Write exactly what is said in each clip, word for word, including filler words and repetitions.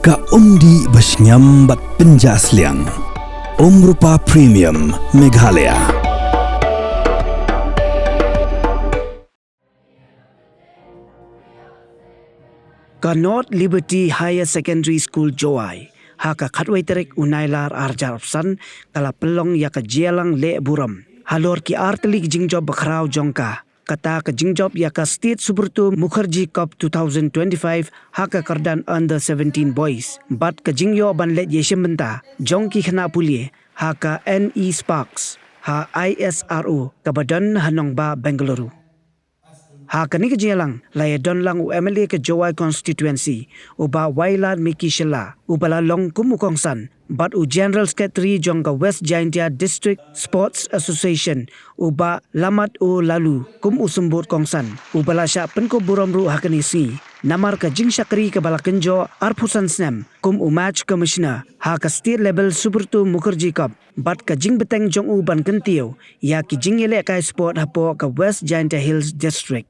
Ka umdih ba shngiam bad pynjah sliang. Umrupa Premium Meghalaya. Ka North Liberty Higher Secondary School Jowai, ha ka khatwei tarik u Nailar arhajar arphew san, ka la pynlong ïa ka jingïalang leh burom halor ki artylli ki jingjop bakhraw jong ka. Kata ka jingjop ïa ka State Subrata Mukherjee Cup two thousand twenty-five ha ka kyrdan Under seventeen Boys, bad ka jingïoh ban leit ïashim bynta jong ki khynnah pule ha ka NE Sparks ha ISRO kaba don ha nongbah Bengaluru. Ha kane ka jingïalang la ïadon lang u MLA ka Jowai Constituency, u Bah Wailadmiki Shylla, uba la long kum u kongsan, bad u General Secretary jong ka West Jaintia District Sports Association, u Bah Lammat O Laloo, kum u symbud kongsan, uba la shah pynkup burom ruh ha kane ka sngi namar ka jingshakri kaba la kynjoh arphew san snem kum u Match Commissioner ha ka State Level Subrata Mukherjee Cup, bad ka jingbteng jong u ban kyntiew ïa ki jingïalehkai sport hapoh ka West Jaintia Hills District.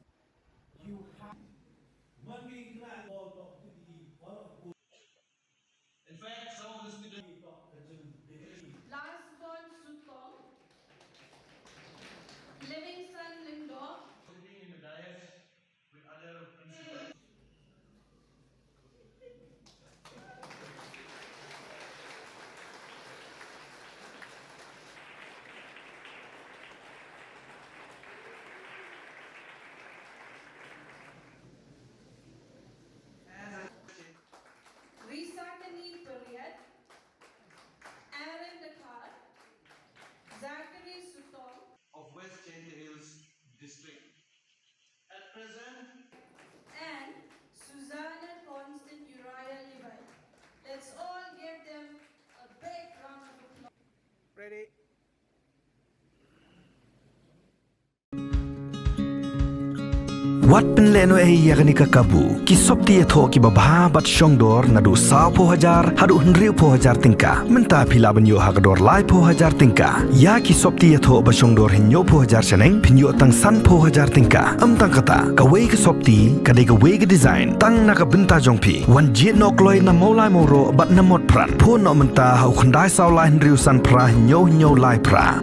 Last born Sutong, Livingstone Lyngdoh. Risakani Pariat, Aaron Dkhar, Zachary Sutong of West Jaintia Hills District. At present, and Susanna Constant Uriah Levi. Let's all give them a big round of applause. Ready. Wat pynlehnohei ïa kane ka kabu. Ki sopti ïathoh kiba bha bad shongdor naduh sawphew hajar haduh hynriewphew hajar tyngka. Mynta phi lah ban ïoh ha ka dor laiphew hajar tyngka. Ïa ki sopti ïathoh ba shongdor hynñiewphew hajar shaneng, phin ïoh tang sanphew hajar tyngka. Ym tang kata, kawei ka sopti ka dei kawei ka design tang na ka bynta jong phi. Wan jied noh kloi na Mawlai Mawroh bad na Motphran. Phone noh mynta ha u khyndai saw lai hynriew san phra hynñiew hynñiew lai phra.